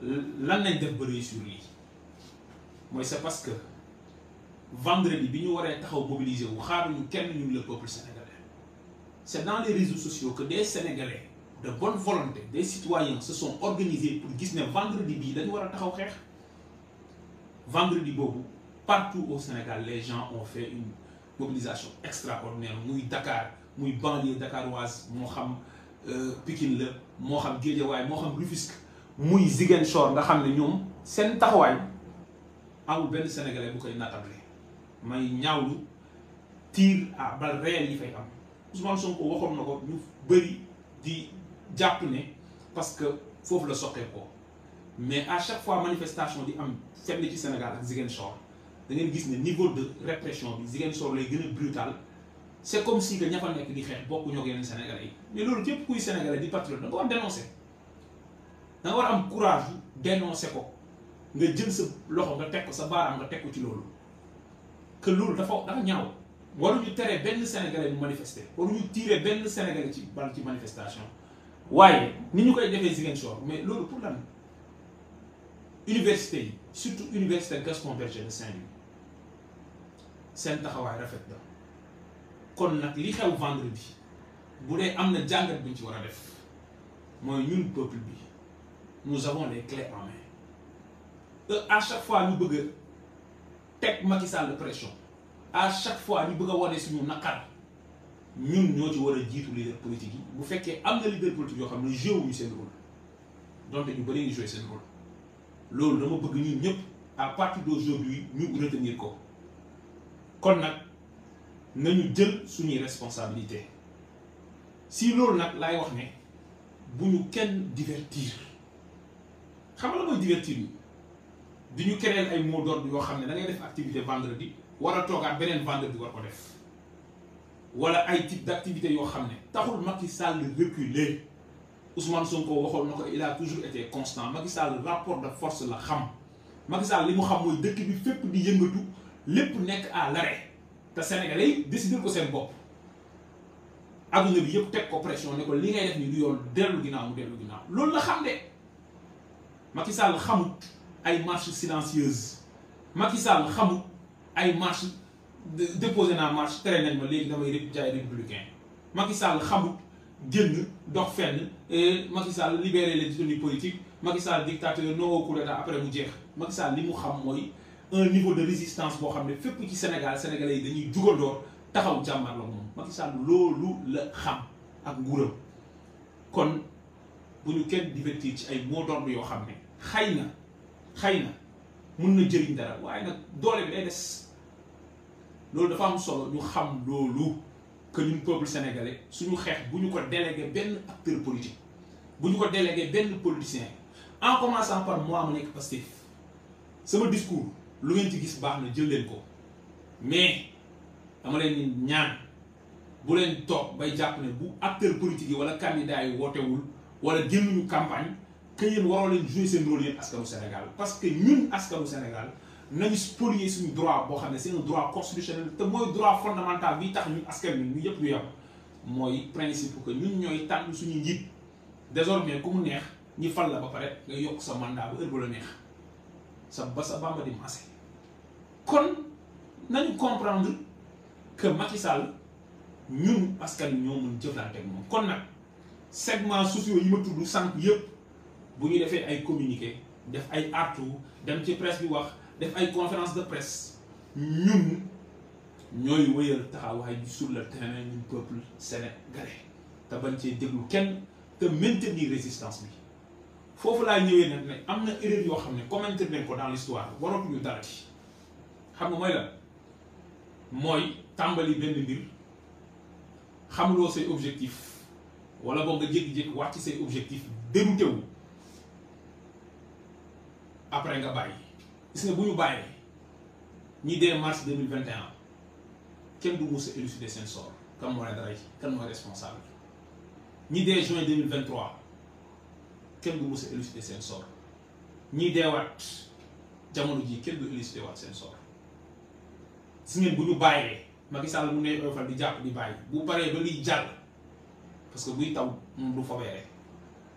lan lañ def ba réussir lii mooy c'est parce que vendredi bi ñu waree taxaw mobiliser wu xaaruñu kenn ñun le peuple sénégalais c'est dans les réseaux sociaux que des Sénégalais de bonne volonté des citoyens se sont organisés pour gis ne vendredi bii dañu war a taxaw xeex vendredi boobu partout au Sénégal les gens ont fait une mobilisation extraordinaire muy Dakar muy banlieue dakaroise moo xam Pikine la moo xam Guédiawaye moo xam Rufisque muy Ziguinchor nga xam ne ñoom seen taxawaay amul benn Sénégalais bu koy natable may ñaawlu tir à balles réelles yi fay am Ousmane Sonko waxoon na ko ñu bëri di jàpp ne parce que foofu la soqee ko mais à chaque fois manifestation di am fenn ci Sénégal ak Ziguinchor da ngeen gis ne niveau de répression bi Ziguinchor lay gën a brutal c'est comme si que ña fa nekk di xeex bokku ñoo yeneen Sénégalais yi mais loolu képp kuy Sénégalais di patriote da nga war dénoncer da nga war am courage dénoncer ko nga jël sa loxo nga teg ko sa baaraam nga teg ko ci loolu que loolu dafa ñaaw waruñu tere benn Sénégalais bu manifester waruñu tirer benn Sénégalais ci bal ci manifestation waaye ni ñu koy defee Ziguinchor mais loolu pour lan université yi surtout université Gaston Berger de Saint-Louis seen taxawaay rafet na kon nag li xew vendredi bu dee am na jàngat bi ñu ci war a def mooy ñun peuple bi nous avons les clés en main à chaque fois ñu bëgg a teg Macky Sall pression à chaque fois ñu bëgg a wane suñu naqar ñun ñoo ci war a jiitu leader politique yi bu fekkee am na leader politique yoo xam ne joué wuñu seen rôle donte ñu bëri ñu joué seen rôle loolu dama bëgg ñun ñëpp à partir d'aujourd'hui ñu retenir ko kon nag nañu jël suñuy responsabilité si loolu nag laay wax ne bu ñu kenn divertir xam nga la mooy divertir yi di ñu créer ay mots d'ordre yoo xam ne da ngay def activité vendredi war a toogaat beneen vendredi war ko def wala ay type d'activité yoo xam ne taxul Macky Sall reculer Ousmane Sonko waxoon na ko il a toujours été constant Macky Sall rapport de force la xam Macky Sall li mu xam mooy dëkk bi fépp di yëngatu lépp nekk à l'arrêt te Sénégalais yi décidé ko seen bopp adduna bi yëpp teg ko pression ne ko li ngay def ni du yoon dellu ginnaaw mu dellu ginnaaw loolu la xam de Macky Sall xamut ay marches silencieuses Macky Sall xamut ay marche déposé naa marche tere nañ ma léegi damay jaay républicain Macky Sall xamut génn dox fenn Macky Sall libérer les détenus politiques Macky Sall dictateur non au coup d'état après mu jeex Macky Sall li mu xam mooy un niveau de résistance boo xam ne fépp ci Sénégal Sénégalais yi dañuy jugandoor taxaw jàmmar la moom Macky Sall loolu la xam ak nguuram kon bu ñu kenn divertir ci ay mots d'ordre yoo xam ne xëy na mun na jëriñ dara waaye nag doole bi day des loolu dafa am solo ñu xam loolu que ñun peuple sénégalais suñu xeex bu ñu ko délégué benn acteur politique bu ñu ko délégué benn politicien en commençant par moi mu nekk Pastef sama discours lu ngeen ci gis baax na jël leen ko mais dama leen ni ñaan bu leen toog bay jàpp ne bu acteur politique yi wala candidat yi wootewul wala génnuñu campagne que yéen waroo leen jouer seen rôle yéen askanu Sénégal parce que ñun askanu Sénégal nañu spolier suñu droit boo xam ne c'est un droit constitutionnel te mooy droit fondamental bi tax ñun askan wi ñu yëpp ñu yem mooy principe que ñun ñooy tànn suñu njiit désormais ku mu neex ñi fal la ba pare nga yokk sa mandat ba heure ba la neex sa bamba di maase kon nañu comprendre que Macky Sall ñun askan wi ñoo mën jëflante ak moom kon nag segments sociaux yi ma tudd sànq yëpp bu ñu defee ay communiqué def ay artu dem ci presse bi wax def ay conférence de presse ñun ñooy wëyal taxawaay bi sur le terrain ñun peuple sénégalais te bañ cee déglu kenn te maintenir résistance bi foofu laa ñëwee nag ne am na erreur yoo xam ne commenté nañ ko dans l'histoire waratuñu dara ci xam nga mooy lan mooy tàmbali benn mbir xamuloo say objectif wala boog nga jékki-jékki wax ci say objectif dérouté wu après nga bàyyi gis nga bu ñu bàyyee ñi dee mars 2021 kenn du mus a élucider seen sort kan mooy dara kan mooy responsable ñi dee juin 2023 kenn du mus a élucider seen sort ñi deewaat jamono ji kenn du élucider waat seen sort gis ngeen bu ñu bàyyee Macky Sall mu ne oyofal di jàpp di bàyyi bu paree ba liy jàll parce que buy taw moom du fobeere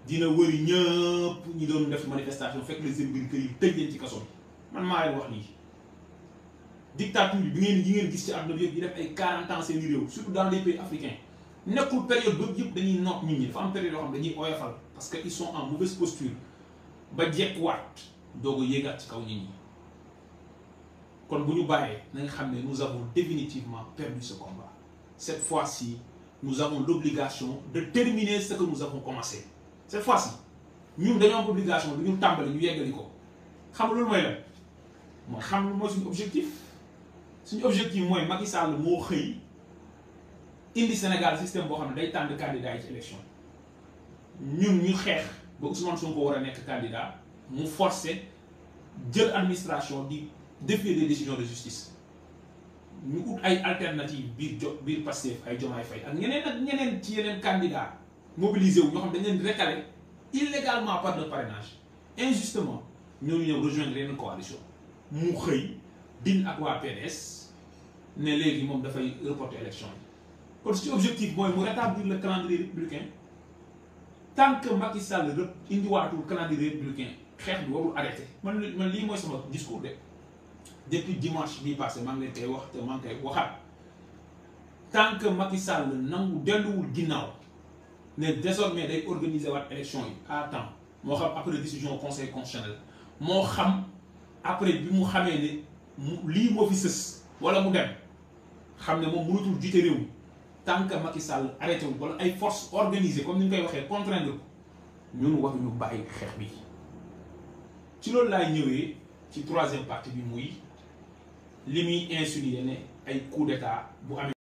dina wëri ñëpp ñi doon def manifestation fekk les seen biir kër yi tëj leen ci kaso bi man maa leen wax nii dictature bi ngeen gis ci àdduna bi yëpp di def ay 40 ans seen réew surtout dans les pays africains nekkul période boobu yëpp dañuy noot nit ñi dafa am période yoo xam dañuy oyofal parce que ils sont en mauvaise posture ba jekkuwaat doog a yéegaat ci kaw nit ñi kon bu ñu bàyyee na nga xam ne nous avons définitivement perdu ce combat cette fois-ci nous avons l'obligation de terminer ce que nous avons commencé cette fois-ci ñun dañoo am obligation du ñu tàmbali ñu yeggali ko xam loolu mooy lan mooy xam lu mooy suñu objectif mooy Macky Sall moo xëy indi Sénégal système boo xam ne day tànn candidat yi ci élection ñun ñu xeex ba Ousmane Sonko war a nekk candidat mu forcé jël administration di défier des décisions de justice ñu ut ay alternatives biir Pastef ay Diomaye Faye ak ñeneen ci yeneen candidat mobilisé wu ñoo xam dañ leen recalé illégalement par le parrainage injustement ñooñu ñëw rejoindre yeneen coalition mu xëy din ak waa PDS ne léegi moom dafay reporter élection yi kon ci objectif mooy mu rétablir le calendrier républicain tant que Macky Sall indiwaatul calendrier républicain xeex bi warul arrêté man lii mooy sama discours de depuis dimanche bii passé maa ngi leen koy wax te maa ngi koy waxaat tant que Macky Sall nangu delluwul ginnaaw ne désormais day organiser waat élection yi à temps moo xam après décision conseil constitutionnel moo xam après bi mu xamee ne lii moo fi sës wala mu dem xam ne moom mënatul jiite réew mi tant que Macky Sall arrêté wu wala ay forces organisées comme ni ñu koy waxee contraindre ko ñun waruñu bàyyi xeex bi ci loolu laay ñëwee ci troisième partie bi muy li muy insinué ne ay coup d'état bu amee